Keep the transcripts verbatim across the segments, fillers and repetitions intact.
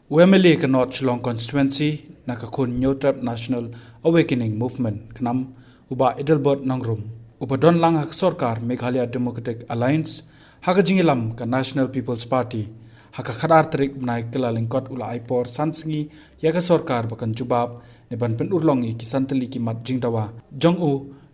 U M L A ka North Shillong Constituency na ka khun Hynñiewtrep National Awakening Movement, KHNAM, u Bah Adelbert Nongrum, uba don lang ha ka sorkar Meghalaya Democratic Alliance ha ka jingïalam ka National People's Party, ha ka khatar tarik u bnai Kyllalyngkot u la ai por san sngi ïa ka sorkar ba kan jubab ne ban pynurlong ïa ki san tylli ki mat jingdawa jong u,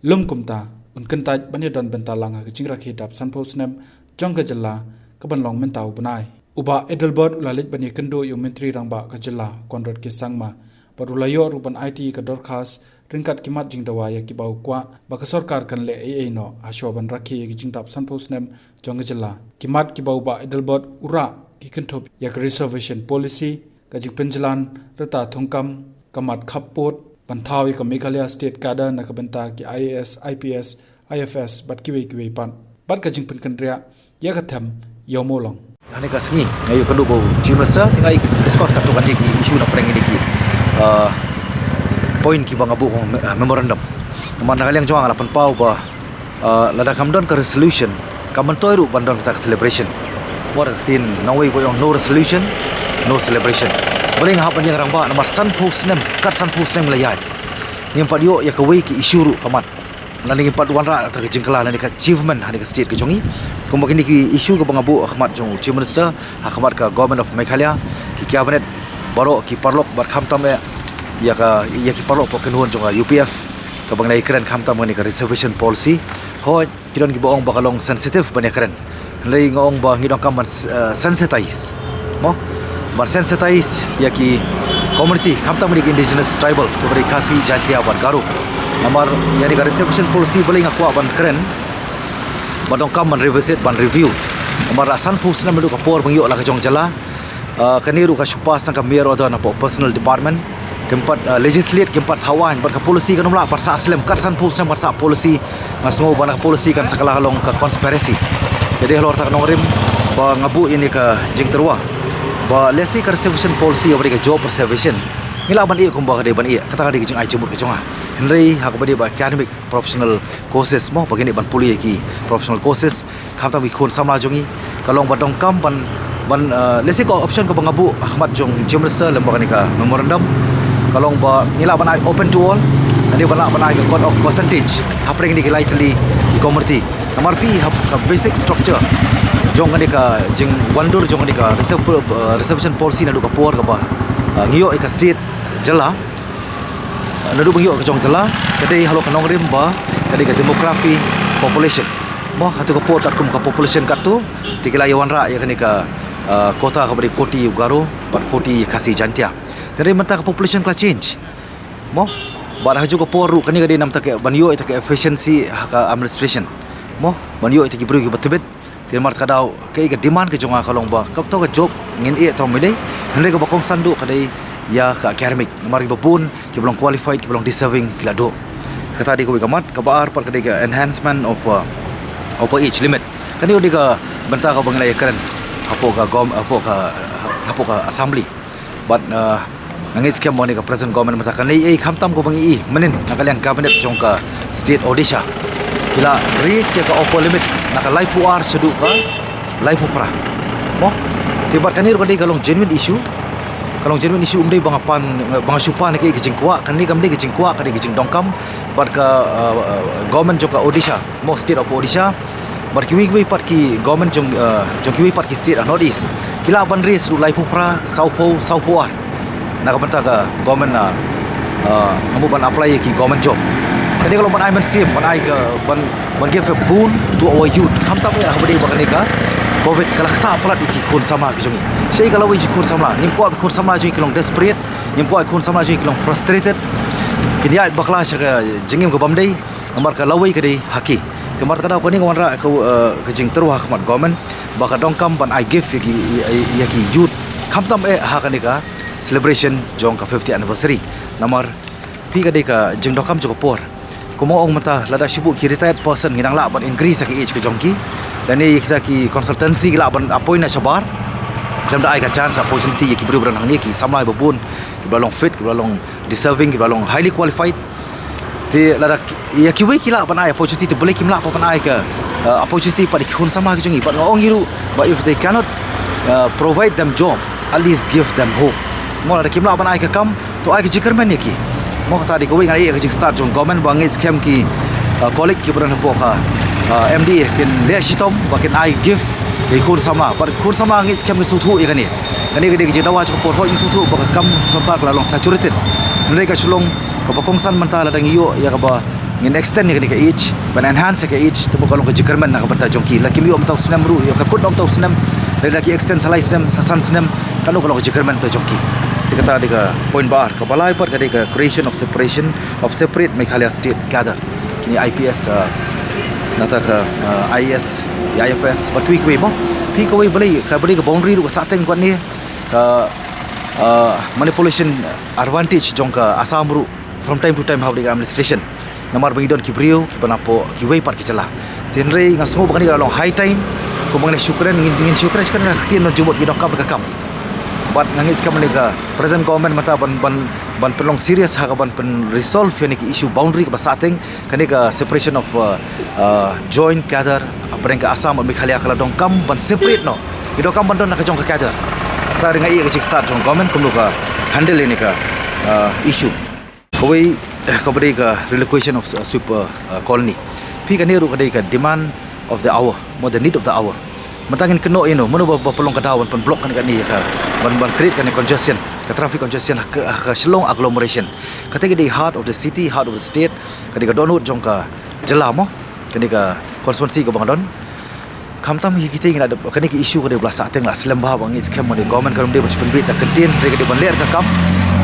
lum kumta un kyntait ban ïadon bynta lang ha ka jingrakhe dap sanphew snem jong ka jylla, ka ban long mynta u bnai. U Bah Adelbert u la leit ban ïakynduh ïa u Myntri Rangbah ka jylla, Conrad K Sangma, bad u la ïoh ruh ban aiti ïa ka dorkhas ryngkat ki mat jingdawa ïa kiba u kwah ba ka sorkar kan leh ei ei noh hashwa ban rakhe ïa ki jingdap sanphew snem jong ka jylla. Ki mat kiba u Bah Adelbert u rah ki kynthup ïa ka reservation policy, ka jingpynjlan rta thungkam, ka mat khappud, ban thaw ïa ka Meghalaya State Cadre na ka bynta ki I A S, I P S, I F S bad kiwei kiwei pat, bad ka jingpynkynriah ïa ka them ïa u mawlong. Hangne ka sngi nga ïoh kynduh bad u Chief Minister, te nga ïa discuss katto katne ki issue na pdeng kine ki, uh, point kiba nga buh kum, uh, memorandum. Namar na ka liang jong nga la pynpaw ba, uh, lada kam don ka resolution, kam myntoi ruh ban don kata ka celebration. Wat ka ktien nongwei ba ong no resolution, no celebration. Balei nga hap ban ïeng rangbah namar sanphew snem, kat sanphew snem la ïaid, ngim pat ïoh ïa kawei ki issue ruh ka mat. Lane ngim pat wanrah kata ka jingkylla lane ka achievement ha kane ka state ka jong ngi. Kumba kine ki issue kiba nga buh ha khmat jong u Chief Minister, ha khmat ka Government of Meghalaya, ki cabinet baroh ki paralok, bad khamtam eh ïa ka, ïa ki paralok hapoh kynhun jong ka U P F, kaba ngi la ïakren khamtam ïa kane ka reservation policy. Hooid, ki don kiba ong ba ka long sensitive ban ïakren. Hynrei nga ong ba ngi donkam ban, eh, sensitize. Mo? Ban sensitize ïa ki community, khamtam ïa ki indigenous tribal, kiba dei Khasi, Jaintia bad Garo. Namar ïa kane ka reservation policy balei nga kwah ban kren, ba donkam ban revisit, ban review. Namar la sanphew snem naduh ka por ba ngi ïoh la ka jong jylla. Ah, kane ruh ka shu pass tang ka mere order na poh personal department. Kim pat, ah, legislate, kim pat thaw aiñ, bad ka policy kan ym lah ban sah slem, kat sanphew snem ban sah policy. Nga sngew ba na ka policy kan sa kylla ka long ka conspiracy. Ka dei halor kata ka nongrim ba nga buh ïa kane ka jingtyrwa ba lehse ka reservation policy, kaba dei ka job reservation, ngi lah ban ïeh kumba ka dei ban ïeh, kata ka dei ka jingai jingmut ka jong nga. Hynrei ha kaba dei ba academic professional courses mo, ba ngin ïeh ban pule ïa ki professional courses, khamtam ki khun samla jong ngi, ka long ba donkam ban, ban, eh, lehse ka option kaba nga buh ha khmat jong u Chief Minister lem bad kane ka memorandum, ka long ba ngi lah ban ai open to all, lane ba lah ban ai ka cut off percentage hapdeng kine ki lai tylli ki community. Namar phi hap ka basic structure jong kane ka jingwandur jong kane ka reserve, eh, reservation policy naduh ka por kaba, eh, ngi ïoh ïa ka state jylla, naduh ba ngi ïoh ka jong jylla, ka dei halor ka nongrim ba ka dei ka demography, population. Mo, hato ka por katkum ka population katto, te ki la ïa wanrah ïa kane ka, ah, quota kaba dei forty ïa u Garo bad forty ïa Khasi Jaintia. Te hynrei mynta ka population ka la change. Mo, bad ha kajuh ka por ruh kane ka dei namar kata ka ban ïoh ïa kata ka efficiency ha ka administration. Mo, ban ïoh ïa kita ki briew kiba tbit. Te namar kata ka daw, kaei ka demand ka jong nga ka long ba kato ka job ngin ïeh, tang mynta, hynrei kaba kongsan duh ka dei ïa ka academic. Namar kiba bun kiba long qualified, kiba long deserving ki la duh. Kata dei kawei ka mat, kaba ar pat ka dei ka enhancement of, uh, upper age limit. Kane ka dei ka bynta kaba ngi la ïakren hapoh ka gov-, hapoh ka, hapoh ka assembly. Bad, uh, nga ngeit skhem ba kane ka present government mynta ka, ne ei, khamtam kaba ngi ïohi mynnin na ka liang cabinet jong ka state Odisha, ki la raise ïa ka upper limit na ka laiphew ar shaduh ka laiphew phra. Mo? Te bad kane ruh ka dei ka long genuine issue. Ka long genuine issue, ym dei ba nga pan, ba nga shu pan ïa ka jingkwah, kane kam dei ka jingkwah, ka dei ka jingdonkam bad ka, uh, uh, government jong ka Odisha, mo, state of Odisha. Bad kiwei kiwei pat ki government jong, uh, jong kiwei pat ki state ha North East, ki lah ban raise ruh laiphew phra, sawphew, sawphew ar. Na ka bynta ka government, uh, uh, hamu ban apply ïa ki government job. Kane ka long ban ai mynsiem, ban ai ka, ban, ban give a boon to our youth. Khamtam eh haba dei ba kane ka covid ka la ktah palat ïa ki khun samla ki jong ngi. Shaei ka lawei ki khun samla, ngim kwah ki khun samla jong ngi ki long desperate, ngim kwah ki khun samla jong ngi ki long frustrated. Kin ïaid bakla sha ka jingim ka bym dei. Namar ka lawei ka dei ha ki. Te namar kata ka daw kane nga wanrah ka, eh, ka jingtyrwa ha khmat government ba ka donkam ban ai gift ïa ki, ïa, ïa ki youth, khamtam eh ha kane ka celebration jong ka fiftieth anniversary. Namar phi, ka dei ka jingdonkam jong ka por. Kumba nga ong mynta, lada shu buh ki retired person ngi nang lah ban increase ïa ka age ka jong ki. Lane ïa kita ki consultancy ki lah ban appoint na shabar, khlem da ai ka chance, opportunity ïa ki briew ba don hangne, ki samla ba bun kiba long fit, kiba long deserving, kiba long highly qualified. Te lada ki, ïa kiwei ki lah ban ai opportunity, te balei kim lah ban ai ka, uh, opportunity pat ïa ki khun samla ki jong ngi? Bad nga ong hi ruh ba if they cannot, uh, provide them job, at least give them hope. Mo, lada kim lah ban ai ka kam, to ai ka jingkyrmen ïa ki. Mo, kata dei kawei ngan ïa ka jingstad jong government ba ngeit skhem ki, uh, colleague kiba don hapoh ka, uh, M D A kin leh shitom ba kin ai gift ïa ki khun samla. Bad khun samla ngeit skhem kin sngewthuh ïa kane. Kane ka dei ka jingdawa jong ka por, hooid ngin sngewthuh ba ka kam sorkar ka la long saturated. Hynrei ka Shillong kaba kongsan mynta lada ngi ïoh ïa kaba ngin extend ïa kane ka age, ban enhance ïa ka age, te mo ka long ka jingkyrmen na ka bynta jong ki. La kim ïoh mynta u snem ruh, ïoh ka kut na mynta u snem, lada ki extend sa lai snem, sa san snem, ka long, ka long ka jingkyrmen mynta jong ki. Te kata dei ka point ba ar, kaba lai pat ka dei ka creation of separation, of separate Meghalaya State Cadre. Kine I P S, uh, nangta ka, uh, I A S, I F S, bad kiwei kiwei mo. Phi, kawei balei, ka balei ka boundary ruh ka sahteng katne, ka, uh, manipulation advantage jong ka Assam ruh from time to time ha kane ka administration. Namar ba ngi don ki briew kiba na hapoh kiwei pat ki jylla. Te hynrei nga sngew ba kane ka long high time, kumba ngi la shu kren, ngin, ngin shu kren, shu kren ha ka ktien, nongïalam ki donkam ka kam. Bad nga ngeit skhem ba kane ka present government mynta ban, ban, ban pynlong serious ha ka ban pyn resolve ïa kane ka issue boundary kaba sahteng, kane ka separation of, uh, uh, joint cadre hapdeng ka Assam bad Meghalaya, ka la donkam ban separate noh. Ki donkam ban don na ka jong ka cadre. Te nga ïa ka jingstad jong government kumno ka handle ïa kane ka, uh, issue. Kawei, eh, kaba dei ka relocation of, uh, Sweeper, uh, Colony. Phi, kane ruh ka dei ka demand of the hour, mo, the need of the hour. Mynta ngin kynnoh ïa no, mano ba, ba pynlong ka daw ban pynblock kane, kane ka, ban, ban create kane congestion, ka traffic congestion ha ka, ha ka Shillong agglomeration. Kata ka dei heart of the city, heart of the state, ka dei ka dohnud jong ka jylla mo, kane ka constituency kaba nga don. Khamtam hi kita ngi la dep, kane ka issue ka dei ba la sahteng, la slem bha, ba ngi skhem ba kane ka government kam dei ban shu pynbeit da ka ktien, hynrei ka dei ban leh ka kam.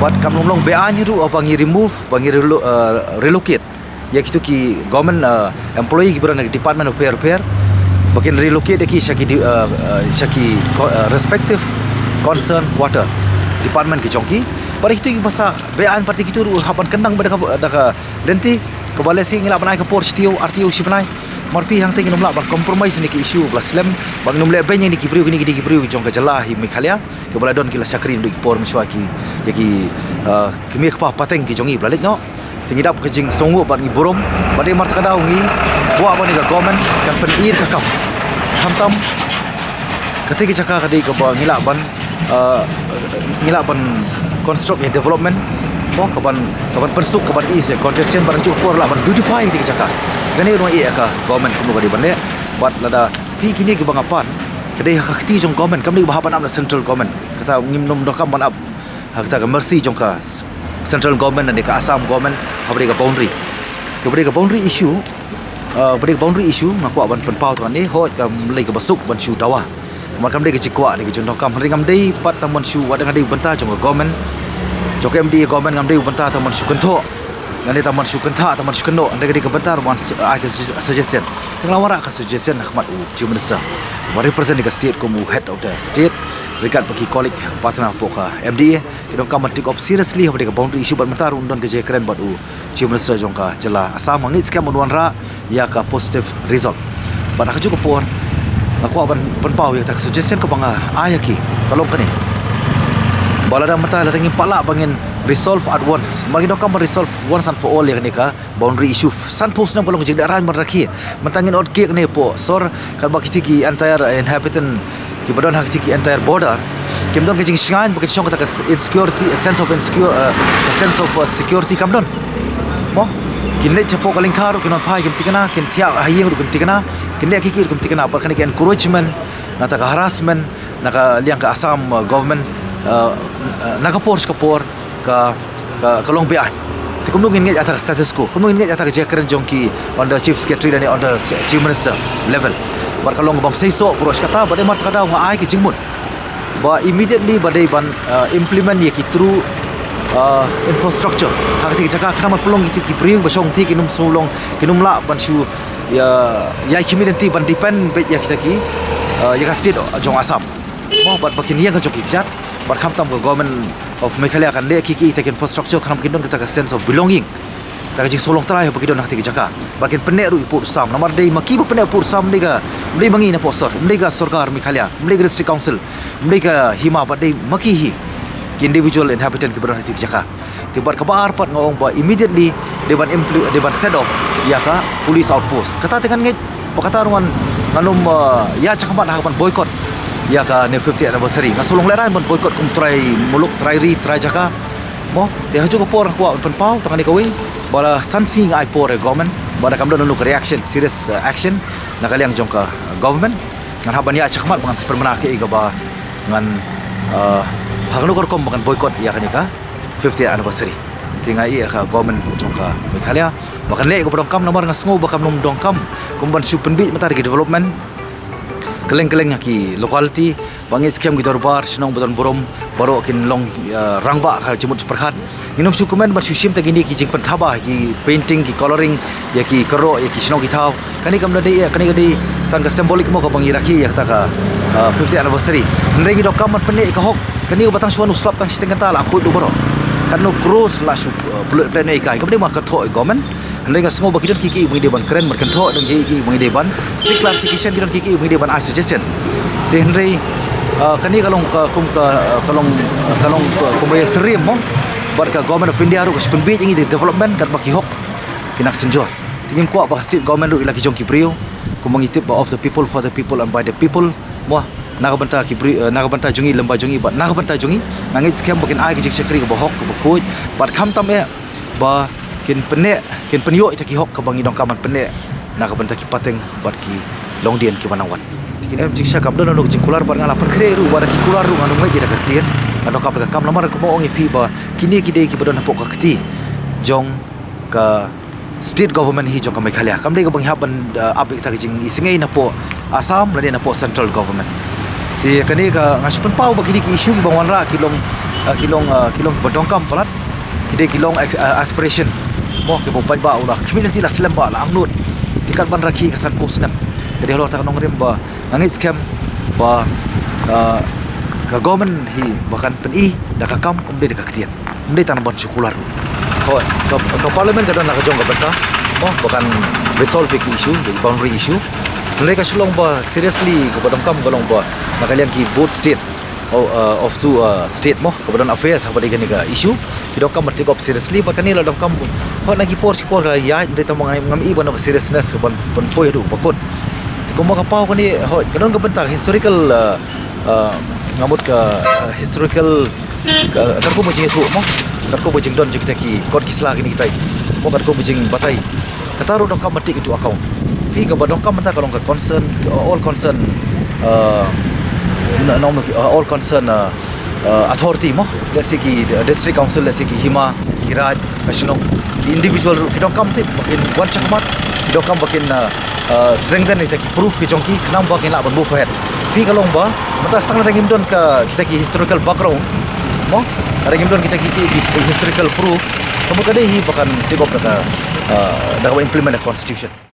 Bad kam long, long beaiñ ruh ba ngi remove, ba ngi relo-, uh, relocate ïa kito ki government, uh, employee kiba don na ki department bapher bapher, ba kin relocate ïa ki sha ki di-, uh, uh, sha ki co-, uh, respective concern quarter department ki jong ki. Bad kito kiba sah beaiñ pat, kito ruh hap ban kyndang bad da ka, da ka lynti kaba lehse ngi lah ban ai ka por shi taïew, ar taïew, shi bnai. Namar phi, hangta ngin ym lah ban compromise ïa kine ki issue ba la slem, ba ngin ym leh beiñ ïa kine ki briew, kine, kine ki briew jong ka jylla hi Meghalaya, kiba la don ki la shakri naduh ki por mynshuwa, ki, ïa ki, uh, kmie kpa pateng ki jong ngi ba la leit noh. Te ngi dap ka jingsngewnguh bad ngi burom, bad dei namar kata ka daw ngi kwah ba kane ka government kan pynïaid ka kam. Khamtam kata ka jaka ka dei kaba ngi lah ban, uh, ngi lah ban construct ïa development, mo, ka ban, ka ban pynsuk, ka ban ease ïa congestion, bad ha kajuh ka por lah ban beautify kata ka jaka. Kane ruh ïa ka government kumno ka dei ban leh. Bad lada phi, kine kiba nga pan, ka dei ha ka kti jong government, kam dei ba hap ban ap na central government. Kata ngim nym donkam ban ap ha kata ka mercy jong ka s-, central government ne ka Assam government haba dei ka boundary. Kaba dei ka boundary issue, uh, ba dei ka boundary issue, nga kwah ban pynpaw tang ne, hooid kam dei kaba suk ban shu dawa. Namar kam dei ka jingkwah, dei ka jingdonkam, hynrei ngam dei pat tang ban shu, wat nga dei u bynta jong ka government, jong ka M D A government, ngam dei u bynta tang ban shu kynthoh. Nga dei tang ban shu kynthoh, tang ban shu kynnoh, hynrei ka dei ka bynta ban s-, ai ka su-, suggestion. Te nga la wanrah ka suggestion ha khmat u Chief Minister, ba represent ïa ka state kum u head of the state, ryngkat bad ki colleague partner hapoh ka M D A, ki donkam ban take up seriously haba dei ka boundary issue, bad mynta ruh don ka jingkren bad u Chief Minister jong ka jylla Assam, nga ngeit skhem un wanrah ïa ka positive result. Bad ha kajuh ka por nga kwah ban pynpaw ïa kata ka suggestion kaba nga ai ha ki, ka long kane, ba lada mynta, lada ngim pat lah ba ngin resolve at once, ba ngin donkam ban resolve once and for all ïa kane ka boundary issue. Sanphew snem ka long ka jingdih rain ban rakhe. Mynta ngin ot kieh ne hapoh sor, katba kiti ki entire, eh, inhabitant kiba don ha kiti ki entire border kim don ka jingshngaiñ ba kin shong, kata ka s-, insecurity, a sense of insecure, uh, a sense of, uh, security kam don. Mo, kin leit shapoh ka lyngkha ruh kin wan phai kim thikna, kin thiah ha ïing ruh kim thikna, kin leh kiei kiei ruh kim thikna. Bad kane ka encouragement, nangta ka harassment na ka liang ka Assam, uh, government, uh, uh, na ka por sha ka por ka, ka, ka long beaiñ. Te kumno ngin ngeit ïa kata ka status quo? Kumno ngin ngeit ïa kata ka jingkren jong ki on the Chief Secretary lane on the s-, Chief Minister level? Bad ka long bym seisoh baroh shi katta, bad dei namar kata ka daw nga ai ka jingmut ba immediately ba dei ban, uh, implement ïa ki true, uh, infrastructure ha kata ka jaka, khnang ban pynlong kito ki briew ba shong te kin ym shu long, kin ym lah ban shu ïa, ïa ki community ban depend beit ïa kita ki, uh, ïa ka state jong Assam. Mo, bad ba kin ïeng ha jong ki kjat, bad khamtam ka government of Meghalaya kan leh kiei kiei kita ki infrastructure khnang ba kin don kata ka sense of belonging, kata ka jingsngewlong trai ba ki don ha kata ka jaka. Bad kin pynneh ruh ïa u pud u sam, namar dei ma ki ba pynneh u pud u sam, ym dei ka, ym dei ma ngi na poh sor, ym dei ka sorkar Meghalaya, ym dei ka District Council, ym dei ka hima, bad dei ma ki hi, ki individual inhabitant kiba don ha kata ka jaka. Te bad kaba ar pat nga ong ba immediately dei ban impl-, dei ban set up ïa ka police outpost. Kata te ngan ngeit ba kata ruh ngan, ngan ym, uh, ïa cha khmat ha ka ban boycott ïa kane fiftieth anniversary. Nga shu long lehrain ban boycott kum trai muluk, trai ri, trai jaka. Mo, te ha kajuh ka por nga kwah ban pynpaw tang kane kawei, ba la san sngi nga ai por ïa government, ba da kam don kano ka reaction, serious, uh, action na ka liang jong ka government. Ngan hap ban ïaid shakhmat ba ngan sa pynbna kaei kaba ngan, uh, ha kano ka rukom ba ngan boycott ïa kane ka fiftieth anniversary. Te nga ïa ka government jong ka Meghalaya ba kan leh kaba donkam, namar nga sngew ba kam nym donkam kum ban shu pynbiej mynta ki development kylleng kylleng ha ki locality, ba ngeit skhem ki dorbar shnong ba don burom baroh kin long, uh, rangbah ka jingmut jingpyrkhat. Ngin ym shu kmen ban shu shim tang kine ki jingpynthaba, ki painting, ki colouring ïa ki kyrdoh, ïa ki shnong ki thaw. Kane kam da dei, kane ka dei tang ka symbolic mo kaba ngi rakhe ïa kata ka, uh, fiftieth anniversary. Hynrei ngi donkam ban pynneh ïa ka hok. Kane kaba tang shu wan u slap tang shiteng kynta la khuid u baroh. Katno crores la shu, uh, pynlut pynlut ïa kai. Kam dei ma ka thoh ïa government. Hynrei nga sngew ba ki don kiei kiei ba ngi dei ban kren, ban kynthoh, don kiei kiei ba ngi dei ban seek clarification, ki don kiei kiei ba ngi dei ban ai suggestion. Te hynrei, uh, kane ka long ka kum ka, uh, ka long, uh, ka long ka kum ba ïasyriem mo bad ka Government of India ruh, ka shu pynbiej ïa ngi da development katba ki hok ki nang synjor. Te ngim kwah ba ka state government ruh ïa la ki jong ki briew, kumba ngi tip ba of the people, for the people and by the people mo, na ka bynta ki briew, uh, na ka bynta jong ngi, lyngba jong ngi bad na ka bynta jong ngi. Nga ngeit skhem ba kin ai ka jingshakri kaba hok, kaba khuid bad khamtam eh ba kin pynneh, kin pynïoh ïa kita ki hok kaba ngi donkam ban pynneh na ka bynta ki pateng bad ki longdien kiba nang wan. Te kin em jingshah, kam don kano ka jingkular bad nga la pynkhreh ruh, wat la ki kular ruh ngan ym ngeit ïa ka ktien. Nga donkam da ka kam, namar kumba ong ïa phi ba kine ki dei kiba don hapoh ka kti jong ka state government hi jong ka Meghalaya. Kam dei kaba ngi hap ban, uh, ap ïa kita ki jingisynei napoh Assam lane napoh central government. Te kane ka, nga shu pynpaw ba kine ki issue kiba wanrah ki long, uh, ki long, uh, ki long kiba donkam palat. Ki dei ki long ex-, uh, aspiration mo kiba u paidbah u la khmih lynti, la slem bha, la angnud. Te kat ban rakhe ka sanphew snem. Te dei halor kata ka nongrim ba nga ngeit skhem ba, uh, ka government hi ba kan pyni da ka kam, ym dei da ka ktien. Ym dei tang ban shu kular. Hooid, ka, ka parliament ka don la ka jong ka bynta mo ba kan resolve ïa ki issue, ïa ki boundary issue. Hynrei ka shu long ba seriously kaba donkam ka long ba na ka liang ki both state, o, uh, of two, uh, state mo, kaba don affairs ha kaba dei kane ka issue, ki donkam ban take up seriously. Bad kane la donkam, hooid, na ki por shi por ka la ïaid, hynrei tang ba ngam, ngam i ba na ka seriousness ka ban, ban poi haduh ba kut. Te kumba ka paw kane, hooid, ka don ka bynta historical, uh, uh, nga mut ka, uh, historical, ka, katkum ka jingïathuh mo, katkum ka jingdon jong kita ki kot ki sla kine kita mo, katkum ka jingbatai. Kata ruh donkam ban take into account. Phi, kaba donkam mynta ka long ka concern, all concern, uh, na, na, uh, all concern, uh, uh, authority mo, let's say ki, uh, district council, let's say ki hima, ki raid, ka shnong, ki individual ruh ki donkam tip ba kin wan shakhmat, ki donkam ba kin, uh, uh, strengthen ïa kita ki proof ki jong ki khnang ba kin lah ban move ahead. Phi, ka long ba mynta stang lada ngim don ka, kita ki historical background mo, lada ngim don kita ki, ki, ki historical proof, ka mut ka dei hi ba kan take up da ka, uh, da kaba implement ka constitution.